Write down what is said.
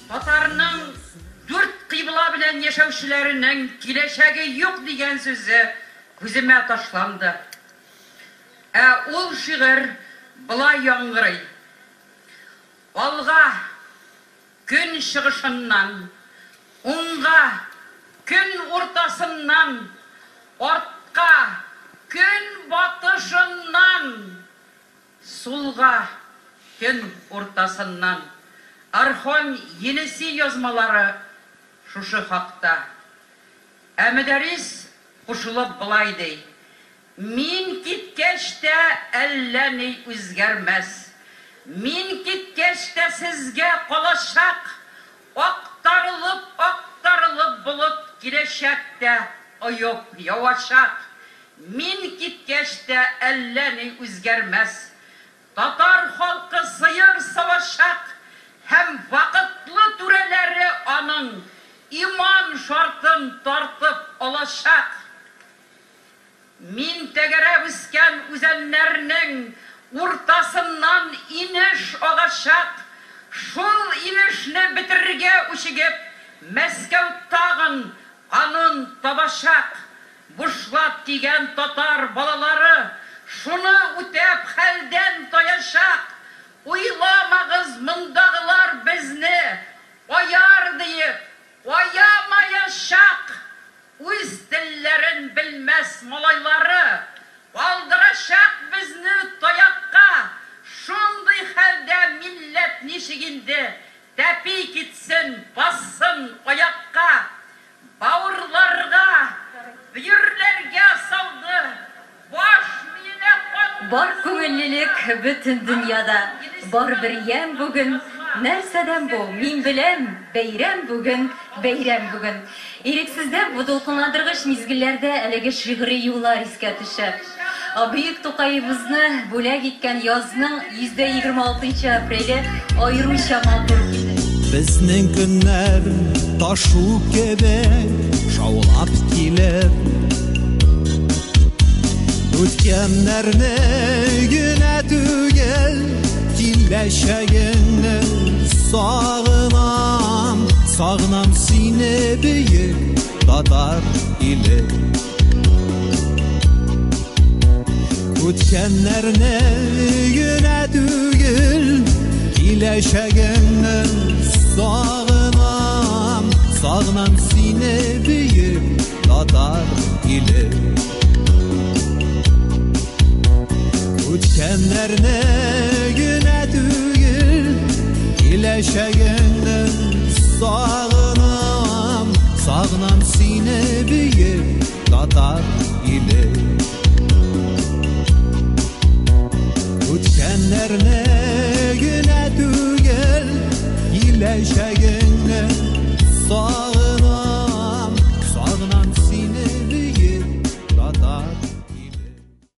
Татарның дүрт кыйбла белән яшәүчеләренең киләчәге юк дигән сүзе күземә ташланды. Ә ул шигырь болай яңгырый: Алга, көн чыгышыннан, уңга, көн уртасыннан, артка, көн батышыннан, сулга, көн уртасыннан. Орхон-Енисей язмалары шушы хакта. Ә Мөдәррис кушылып болай ди: Мин киткәч тә әллә ни үзгәрмәс. Мин киткәч тә сезгә калачак актарылып-актарылып болыт киләчәк тә оеп явачак. Мин киткәч тә әллә ни үзгәрмәс. Татар халкы сыер савачак һәм вакытлы түрәләре аның иман шартын тартып алачак. Мин тәгәрәп үскән үзәннәрнең уртасыннан инеш агачак. Шул инешне бетерергә үчегеп, Мәскәү тагын канун табачак. Бушлат кигән татар балалары шуны үтәп хәлдән таячак. Уйламагыз, мондагылар безне аяр диеп, аямаячак. Үз телләрен белмәс малайлары калдырачак безне таякка. Шундый хәлдә милләт ничек инде тәпи китсен, бассын аякка? Бавырларга, бөерләргә салды, баш миенә катты. Бар күңеллелек бөтен дөньяда, бар бер ямь бүген. Нәрсәдән бу, мин беләм, бәйрәм бүген, бәйрәм бүген. Ирексездән бу дулкынландыргыч мизгелләрдә әлеге шигъри юллар искә төшә. Бөек Тукаебызны бүләк иткән язның 126 нчы апреле аеруча матур килде. Безнең көннәр ташу кебек шаулап килер. Үткәннәрне генә түгел, киләчәгеңне сагынам, сагынам сине, бөек татар иле. Үткәннәрне генә түгел, киләчәгеңне сагынам, сагынам сине, бөек татар иле. Үткәннәрне генә түгел, киләчәгеңне сагынам, сагынам сине, бөек татар иле. Үткәннәрне генә түгел, киләчәгеңне сагынам.